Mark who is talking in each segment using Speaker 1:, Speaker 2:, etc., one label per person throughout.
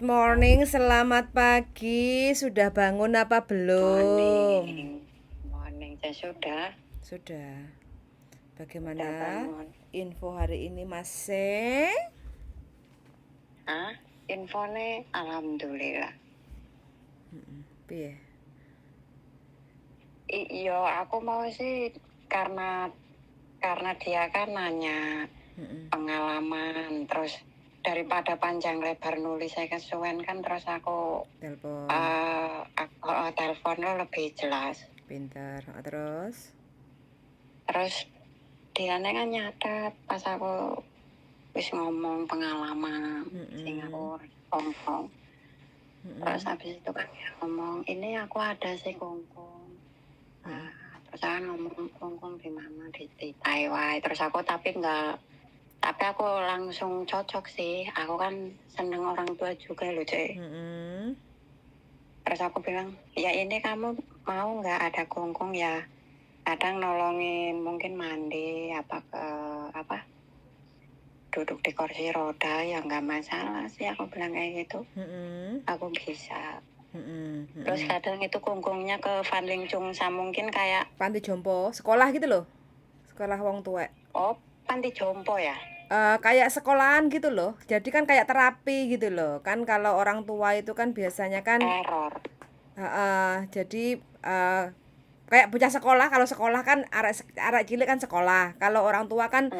Speaker 1: Good morning, selamat pagi. Sudah bangun apa belum?
Speaker 2: Morning, morning. Saya sudah,
Speaker 1: Sudah.
Speaker 2: sudah
Speaker 1: Bagaimana
Speaker 2: bangun.
Speaker 1: info hari ini, Mas Se?
Speaker 2: Hah? Infone, alhamdulillah.
Speaker 1: Piye?
Speaker 2: Iya, aku mau sih karena dia kan nanya pengalaman, terus daripada panjang lebar nulis saya kesuwen kan, terus aku
Speaker 1: Telepon.
Speaker 2: Aku telepon lo lebih jelas.
Speaker 1: Pinter. Ah, terus?
Speaker 2: Terus dia kan nyatet pas aku wis ngomong pengalaman sing aku ngomong. Terus habis itu kan dia ngomong, ini aku ada sih kungkung. Nah, terus aku ngomong kungkung di mana, di Taiwan. Terus aku tapi enggak, tapi aku langsung cocok sih. Aku kan seneng orang tua juga loh, Cek. Terus aku bilang, ya ini kamu mau nggak ada kungkung ya? Kadang nolongin mungkin mandi apa ke apa duduk di kursi roda ya nggak masalah sih, aku bilang kayak gitu. Aku bisa. Terus kadang itu kungkungnya ke Fan Ling Chung Sa mungkin kayak
Speaker 1: Panti jompo, sekolah gitu loh. Sekolah wong tuwek.
Speaker 2: Oh, panti jompo ya?
Speaker 1: Kayak sekolahan gitu loh. Jadi kan kayak terapi gitu loh. Kan kalau orang tua itu kan biasanya kan
Speaker 2: Error.
Speaker 1: Jadi kayak bocah sekolah, kalau sekolah kan arek arek cilik kan sekolah. Kalau orang tua kan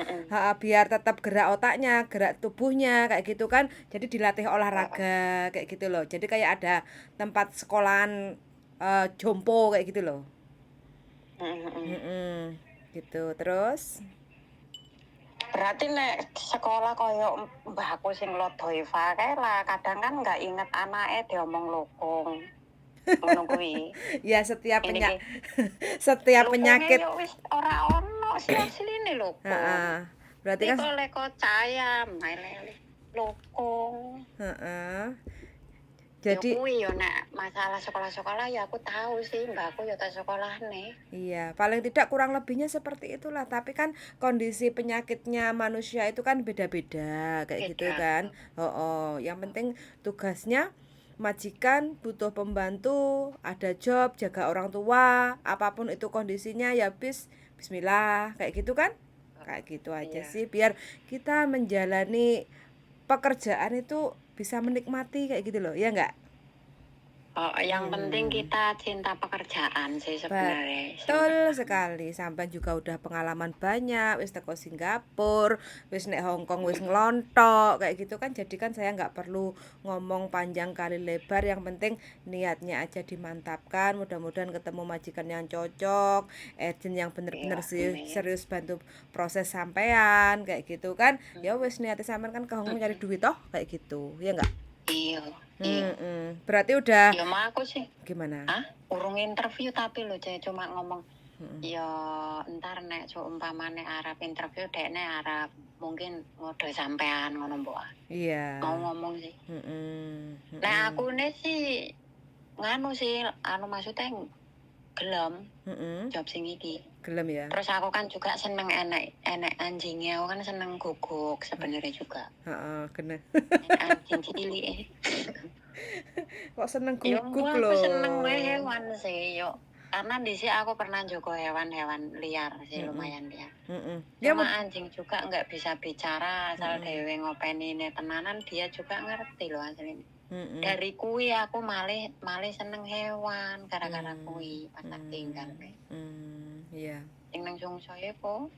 Speaker 1: biar tetap gerak otaknya, gerak tubuhnya kayak gitu kan. Jadi dilatih olahraga kayak gitu loh. Jadi kayak ada tempat sekolahan jompo kayak gitu loh. Gitu. Terus
Speaker 2: Berarti nek sekolah koyo mbahku sing lodoifa kae lah, kadang kan nggak inget anake diomong lokong. Ngono kuwi.
Speaker 1: Ya setiap
Speaker 2: Ini ki.
Speaker 1: Setiap
Speaker 2: Lokonge
Speaker 1: penyakit
Speaker 2: yo wis ora ono sih asline lokong.
Speaker 1: Berarti kan
Speaker 2: Iku leko caya main lokong. Ya
Speaker 1: Jadi
Speaker 2: kuwi yo nek masalah sekolah-sekolah ya aku tahu sih, mbahku yo tak sekolahne.
Speaker 1: Iya, paling tidak kurang lebihnya seperti itulah. Tapi kan kondisi penyakitnya manusia itu kan beda-beda kayak gitu
Speaker 2: Beda.
Speaker 1: kan. Oh, yang penting tugasnya majikan butuh pembantu, ada job, jaga orang tua, apapun itu kondisinya ya bismillah kayak gitu kan. Kayak gitu aja sih biar kita menjalani pekerjaan itu bisa menikmati kayak gitu loh, ya enggak?
Speaker 2: Oh, yang penting kita cinta pekerjaan sih sebenarnya.
Speaker 1: Betul sekali. Sampai juga udah pengalaman banyak, wis teko Singapura, wis nek Hong Kong wis ngelontok kayak gitu kan. Jadi kan saya nggak perlu ngomong panjang kali lebar, yang penting niatnya aja dimantapkan. Mudah-mudahan ketemu majikan yang cocok, agent yang bener-bener
Speaker 2: Iya, amin.
Speaker 1: serius bantu proses sampean kayak gitu kan. Ya wis niatnya sampean kan ke Hong Kong nyari duit toh kayak gitu. Ya enggak?
Speaker 2: Iya. Iya.
Speaker 1: Berarti udah
Speaker 2: Ya mau aku sih.
Speaker 1: Gimana?
Speaker 2: Hah? Urung interview tapi lho, Cek, cuma ngomong ya entar nek seumpamane arep interview dekne arep mungkin ngode sampean ngono mbok.
Speaker 1: Iya.
Speaker 2: Mau ngomong sih. Nek aku ne sih nganu sih, anu maksudnya gelem job sing iki.
Speaker 1: Gelem ya.
Speaker 2: Terus aku kan juga seneng enek enek anjingnya, aku kan seneng guguk sebenarnya juga.
Speaker 1: Heeh, kena.
Speaker 2: Enek anjing cilik.
Speaker 1: Kok seneng
Speaker 2: Ya
Speaker 1: guguk
Speaker 2: aku
Speaker 1: lho.
Speaker 2: seneng wae hewan sih, yo. Karena di sini aku pernah jaga hewan-hewan liar sih, lumayan liar.
Speaker 1: Ya,
Speaker 2: Cuma anjing juga nggak bisa bicara, asal dhewe ngopeni ini tenanan dia juga ngerti loh aslinya. Dari kui aku malih malih seneng hewan gara-gara kui pas tak tinggal.
Speaker 1: Iya.
Speaker 2: Sing nang Sungsoye po.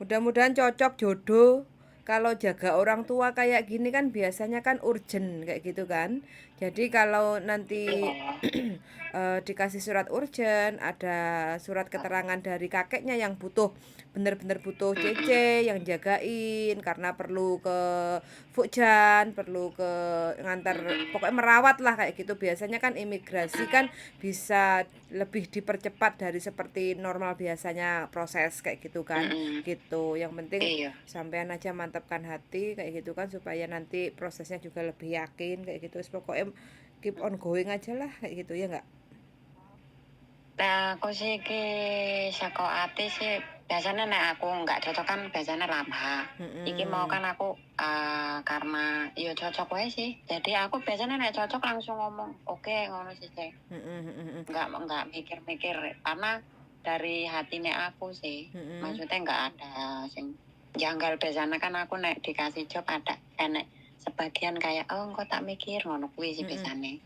Speaker 1: Mudah-mudahan cocok jodoh. Kalau jaga orang tua kayak gini kan biasanya kan urgent kayak gitu kan. Jadi kalau nanti dikasih surat urgent, ada surat keterangan dari kakeknya yang butuh, bener-bener butuh cece yang jagain karena perlu ke Fujian, perlu ke ngantar, pokoknya merawat lah kayak gitu. Biasanya kan imigrasi kan bisa lebih dipercepat dari seperti normal biasanya proses kayak gitu kan. Gitu. Yang penting sampean aja mantapkan hati kayak gitu kan supaya nanti prosesnya juga lebih yakin kayak gitu. Terus pokoknya keep on going aja lah kayak gitu ya enggak?
Speaker 2: Nah, aku sih ki saka ati sih biasanya nek aku nggak cocok kan biasanya lama. Iki mau kan aku karena ya cocok wae sih. Jadi aku biasanya nek cocok langsung ngomong oke ngono sih, Cek. Nggak mikir-mikir karena dari hatine aku sih. Maksudnya nggak ada sing janggal. Biasanya kan aku nek dikasih job ada enek sebagian kayak, "Oh, engko tak mikir," ngono kuwi sih biasanya.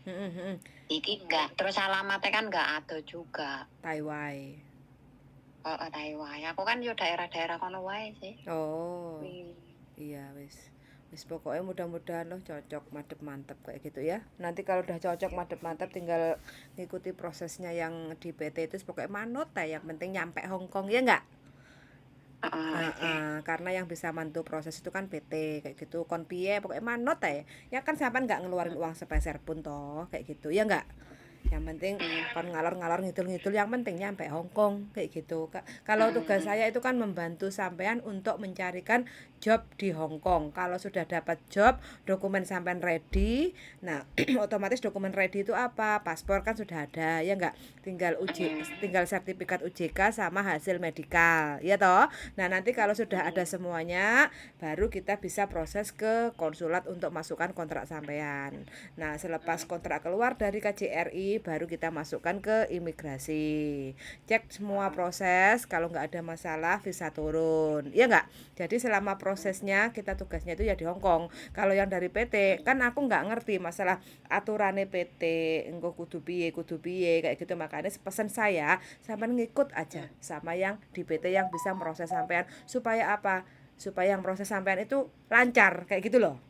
Speaker 2: Iki enggak. Terus alamatnya kan enggak ada juga.
Speaker 1: Taiwan.
Speaker 2: Oh, Taiwan. Aku kan yo daerah-daerah kono wae sih.
Speaker 1: Oh.
Speaker 2: Wih.
Speaker 1: Iya wis. Wis pokoknya mudah-mudahan loh cocok madep mantep kayak gitu ya. Nanti kalau udah cocok madep mantep tinggal ngikuti prosesnya yang di PT itu, pokoknya manut ya, yang penting nyampe Hong Kong, ya enggak?
Speaker 2: Heeh, sih.
Speaker 1: Heeh, karena yang bisa mantu proses itu kan PT kayak gitu. Kon piye pokoknya manut ya. Ya kan sampean nggak ngeluarin uang sepeser pun toh kayak gitu, ya enggak? Yang penting kon ngalor-ngalor ngidul-ngidul yang penting nyampe Hong Kong kayak gitu. Kalau tugas saya itu kan membantu sampean untuk mencarikan job di Hong Kong. Kalau sudah dapat job, dokumen sampean ready. Nah, otomatis dokumen ready itu apa? Paspor kan sudah ada, ya enggak? Tinggal uji tinggal sertifikat UJK sama hasil medikal, ya toh? Nah, nanti kalau sudah ada semuanya, baru kita bisa proses ke konsulat untuk masukkan kontrak sampean. Nah, selepas kontrak keluar dari KJRI, baru kita masukkan ke imigrasi. Cek semua proses, kalau nggak ada masalah visa turun. Ya nggak? Jadi selama prosesnya kita tugasnya itu ya di Hong Kong. Kalau yang dari PT, kan aku nggak ngerti masalah aturannya PT, engko kudu piye kayak gitu. Makanya pesan saya, sampean ngikut aja sama yang di PT yang bisa proses sampean supaya apa? Supaya yang proses sampean itu lancar kayak gitu loh.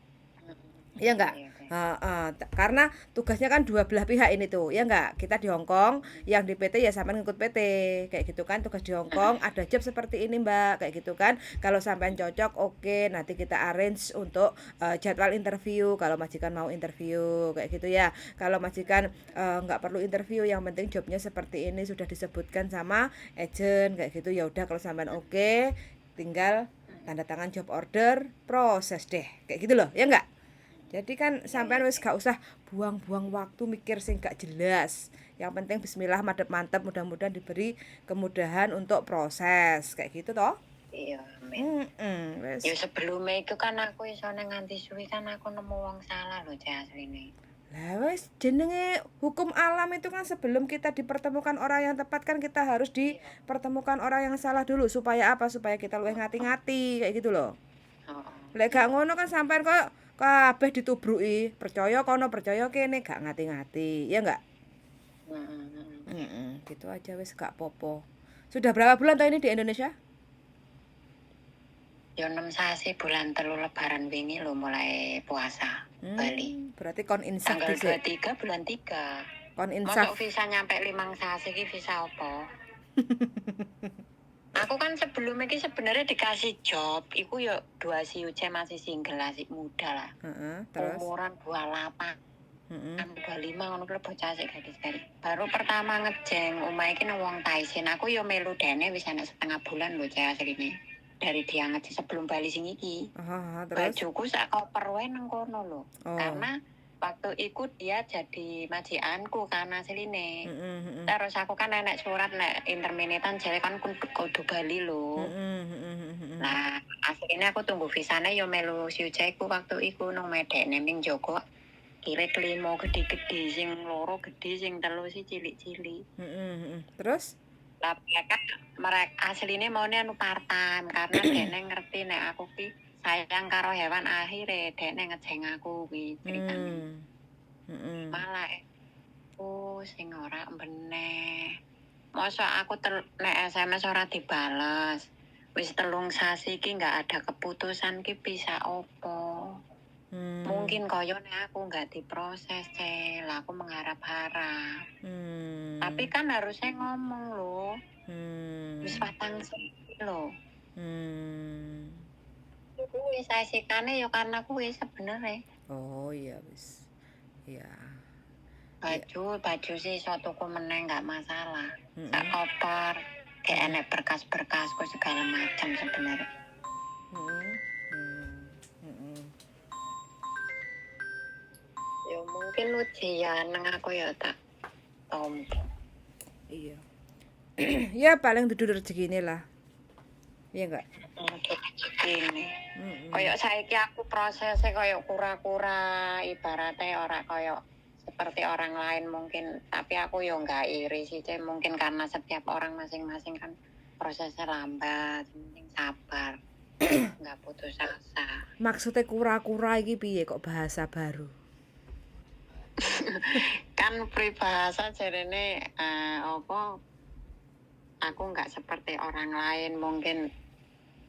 Speaker 1: Iya enggak?
Speaker 2: Iya, oke.
Speaker 1: Heeh, karena tugasnya kan dua belah pihak ini tuh, ya enggak? Kita di Hong Kong, yang di PT ya sampean ngikut PT, kayak gitu kan. Tugas di Hong Kong ada job seperti ini, Mbak, kayak gitu kan. Kalau sampean cocok, oke, nanti kita arrange untuk jadwal interview kalau majikan mau interview kayak gitu ya. Kalau majikan nggak perlu interview, yang penting jobnya seperti ini sudah disebutkan sama agent kayak gitu. Ya udah kalau sampean oke, tinggal tanda tangan job order, proses deh, kayak gitu loh, ya enggak? Jadi kan
Speaker 2: Iya,
Speaker 1: sampean
Speaker 2: iya.
Speaker 1: wis gak usah buang-buang waktu mikir sing gak jelas. Yang penting bismillah madep mantep, mudah-mudahan diberi kemudahan untuk proses kayak gitu toh.
Speaker 2: Iya, amin.
Speaker 1: Wis.
Speaker 2: Ya sebelumnya itu kan aku iso nganti suwi kan aku nemu wong salah lho, Cek, asline.
Speaker 1: Lah wis jenenge hukum alam itu kan sebelum kita dipertemukan orang yang tepat kan kita harus dipertemukan orang yang salah dulu supaya apa? Supaya kita luwih ngati-ngati kayak gitu loh.
Speaker 2: Heeh.
Speaker 1: Lek gak ngono kan sampean kok kabeh ditubruki, percaya kono percaya kene gak ngati-ngati, ya enggak?
Speaker 2: Heeh.
Speaker 1: Gitu aja wis gak popo. Sudah berapa bulan toh ini di Indonesia?
Speaker 2: Ya 6 sasi, bulan 3 lebaran wingi lho mulai puasa Bali.
Speaker 1: Berarti kon insaf
Speaker 2: Tanggal
Speaker 1: dhisik.
Speaker 2: 23 bulan 3.
Speaker 1: Kon insaf.
Speaker 2: Mosok visa nyampe 5 sasi ki visa apa? Aku kan sebelumnya ki sebenarnya dikasih job, iku yo dua si Uce masih single, masih muda lah.
Speaker 1: Heeh, terus?
Speaker 2: Umuran 28. 25 ngono kuwi bocah sik gadis-gadis. Baru pertama ngejeng omahe iki nang wong Taisin. Aku yo melu dene wis enek setengah bulan lho, Cek, asline. Dari dia ngejeng sebelum bali sing iki.
Speaker 1: Aha, terus?
Speaker 2: Bajuku sak koper wae nang kono lho.
Speaker 1: Oh.
Speaker 2: Karena waktu iku dia jadi majikanku kan asline.
Speaker 1: Heeh.
Speaker 2: Terus aku kan enek surat nek interminetan jare kan kudu bali lho.
Speaker 1: Heeh.
Speaker 2: Nah, asline aku tunggu visane yo melu si Ucaiku waktu iku nang medekne ning Joko. Kire kelimo gede-gede, sing loro gede, sing telu sih cilik-cilik.
Speaker 1: Heeh. Terus?
Speaker 2: Lah mereka asline maune anu part time karena dekne ngerti nek aku ki sayang karo hewan, akhire dekne ngejeng aku kuwi ceritane. Malah aku sing ora beneh. Masa aku nek SMS ora dibales. Wis 3 sasi ki nggak ada keputusan ki bisa opo? Mungkin koyo nek aku nggak diproses, Cel. Lah aku mengharap-harap. Tapi kan harusnya ngomong loh. Wis 4 sasi lho. Kuwi sasikane ya karena kuwi sebenarnya.
Speaker 1: Oh iya wis. Iya.
Speaker 2: Baju sih iso tuku meneh nggak masalah. Sak koper, kayak enek berkas-berkasku segala macam sebenarnya. Ya mungkin ujian nang aku ya tak tompo.
Speaker 1: Iya. Ya paling dudu rezekine lah. Iya enggak?
Speaker 2: Rezekine. Kayak saiki aku prosesnya kayak kura-kura, ibaratnya ora kayak seperti orang lain mungkin, tapi aku yo nggak iri sih, Cek. Mungkin karena setiap orang masing-masing kan prosesnya lambat, yang penting sabar, nggak putus asa.
Speaker 1: Maksudnya kura-kura iki piye kok bahasa baru?
Speaker 2: Kan peribahasa jarene apa, aku nggak seperti orang lain mungkin,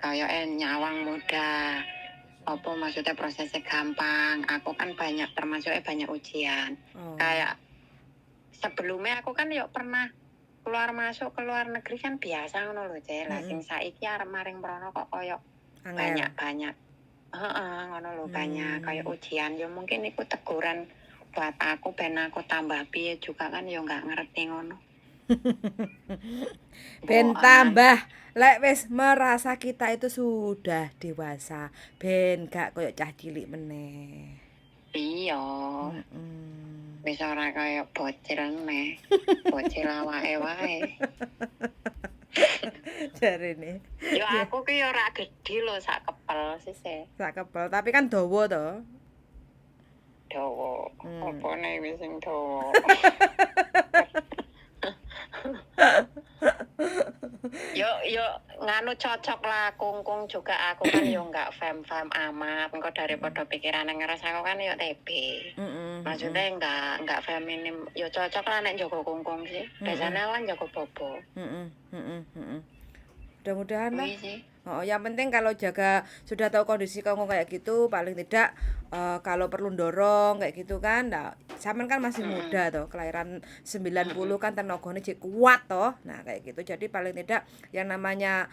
Speaker 2: kayak nyawang muda apa maksudnya prosesnya gampang, aku kan banyak, termasuknya banyak ujian. Kayak sebelumnya aku kan yuk pernah keluar masuk ke luar negeri kan biasa ngono lho, Cek. Lah, sing saiki arep maring mrono kok koyo
Speaker 1: Angel.
Speaker 2: Banyak-banyak, heeh, ngono lho, banyak kayak ujian. Ya mungkin itu teguran buat aku ben aku tambah piye juga kan yo nggak ngerti ngono.
Speaker 1: Ben
Speaker 2: Boan.
Speaker 1: tambah lek wis merasa kita itu sudah dewasa, ben gak koyo cah cilik meneh.
Speaker 2: Iya. Wis ora kaya bocil neh. Bocil awake wae.
Speaker 1: Jarene.
Speaker 2: Yo aku ki yo ora gedhe lho, sak kepel sih se.
Speaker 1: Sak kepel, tapi kan dawa to.
Speaker 2: Dawa. Opone wis sing dawa? Yo yo nganu, cocok lah kungkung juga, aku kan yo nggak fem-fem amat, engko daripada pikiran ngeres, aku kan yo TB, maksudnya nggak feminim, yo cocok lah nek jogo kungkung sih. Biasanya kan jogo bobo.
Speaker 1: Mudah-mudahan lah.
Speaker 2: Kuwi sih.
Speaker 1: Oh, yang penting kalau jaga sudah tahu kondisi kamu kayak gitu, paling tidak kalau perlu dorong kayak gitu kan. Nah, sampean kan masih muda toh, kelahiran 90 kan tenaganya jek kuat toh. Nah, kayak gitu. Jadi paling tidak yang namanya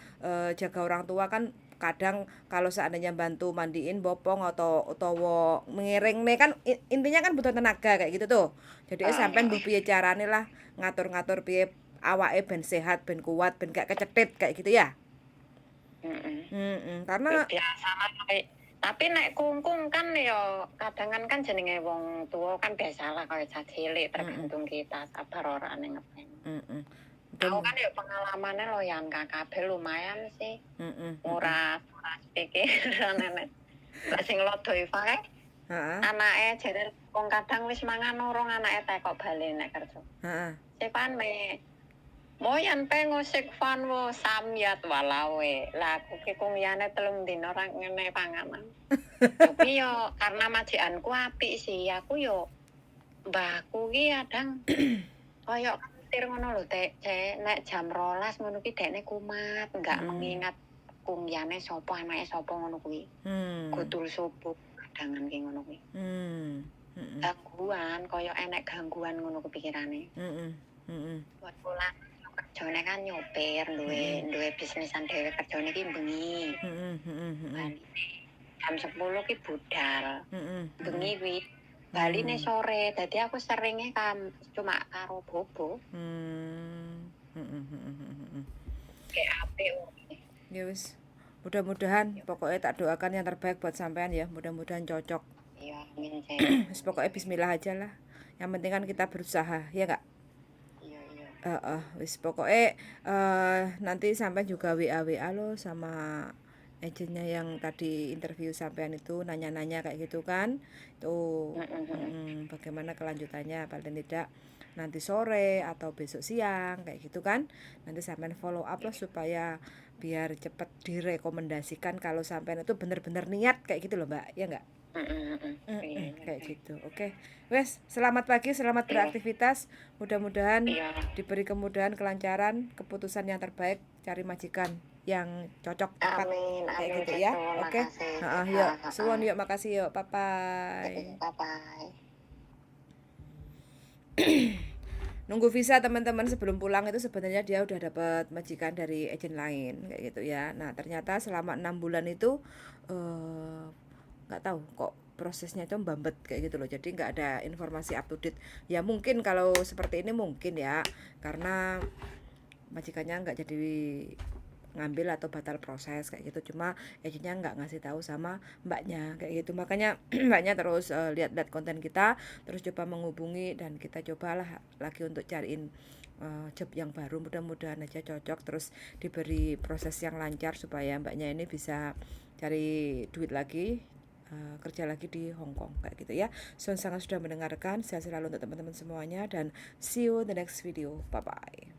Speaker 1: jaga orang tua kan kadang kalau seandainya bantu mandiin, bopong atau utawa mengiring nih kan intinya kan butuh tenaga kayak gitu tuh. Jadi sampean mbuh piye carane lah ngatur-ngatur piye awake ben sehat, ben kuat, ben gak kecetit kayak gitu ya. Karena
Speaker 2: Biasa lah, tapi nek kungkung kan yo kadang kan kan jenenge wong tua kan biasa lah kaya cah cilik, tergantung kita sabar ora ning ngepeng. Aku kan yo pengalamannya lo yang KKB lumayan sih. Ora ora pikiran nenek. Lah, sing lodo Iva kae anake jere wong kadang wis mangan urung, anake tekok bali nek kerja. Sepan me Moyan pe ngosik fan wo samyat walawe. Lah, aku ki kungyane 3 dina ora ngene panganan. Tapi yo karena majikanku apik sih, aku yo mbahku ki kadang koyo kentir ngono lho, Tek, Cek. Nek jam 12 ngono ki dekne kumat, enggak mengingat kungyane sapa, anake sapa ngono kuwi. Gutul subuh kadangan ki ngono kuwi. Gangguan, koyo enek gangguan ngono kepikirane. Buat pulang kerjane kan nyopir, duwe duwe bisnisan dhewe, kerjane ki bengi. Bali jam 10 ki budal. Bengi kuwi. Baline sore, dadi aku seringnya kam cuma karo bobo. Kayak apik wong.
Speaker 1: Ya wis. Mudah-mudahan pokoknya tak doakan yang terbaik buat sampean ya. Mudah-mudahan cocok.
Speaker 2: Iya, amin, Cek.
Speaker 1: Wis, pokoknya bismillah aja lah. Yang penting kan kita berusaha, ya enggak?
Speaker 2: Iya.
Speaker 1: Heeh, wis pokoknya nanti sampean juga WA WA lo sama agentnya yang tadi interview sampean itu, nanya-nanya kayak gitu kan. Tuh, bagaimana kelanjutannya, paling tidak nanti sore atau besok siang kayak gitu kan. Nanti sampean follow up lah supaya biar cepet direkomendasikan kalau sampean itu bener-bener niat kayak gitu loh, Mbak, ya enggak?
Speaker 2: Iya,
Speaker 1: Kayak
Speaker 2: iya.
Speaker 1: gitu. Oke. Wes, selamat pagi, selamat beraktivitas. Mudah-mudahan diberi kemudahan, kelancaran, keputusan yang terbaik, cari majikan yang cocok, tepat
Speaker 2: Amin,
Speaker 1: kayak
Speaker 2: amin,
Speaker 1: gitu ya.
Speaker 2: Cek.
Speaker 1: Oke.
Speaker 2: Makasih.
Speaker 1: Heeh, yuk. Suwun yuk, makasih yuk. Bye bye.
Speaker 2: Bye bye.
Speaker 1: Nunggu visa teman-teman, sebelum pulang itu sebenarnya dia udah dapat majikan dari agent lain kayak gitu ya. Nah, ternyata selama 6 bulan itu nggak tahu kok prosesnya itu mbambet kayak gitu loh. Jadi nggak ada informasi up to date. Ya mungkin kalau seperti ini mungkin ya karena majikannya nggak jadi ngambil atau batal proses kayak gitu. Cuma agentnya nggak ngasih tahu sama mbaknya kayak gitu. Makanya mbaknya terus lihat-lihat konten kita, terus coba menghubungi dan kita cobalah lagi untuk cariin job yang baru. Mudah-mudahan aja cocok, terus diberi proses yang lancar supaya mbaknya ini bisa cari duit lagi, kerja lagi di Hong Kong kayak gitu ya. So, sangat sudah mendengarkan. Sehat selalu untuk teman-teman semuanya dan see you in the next video. Bye bye.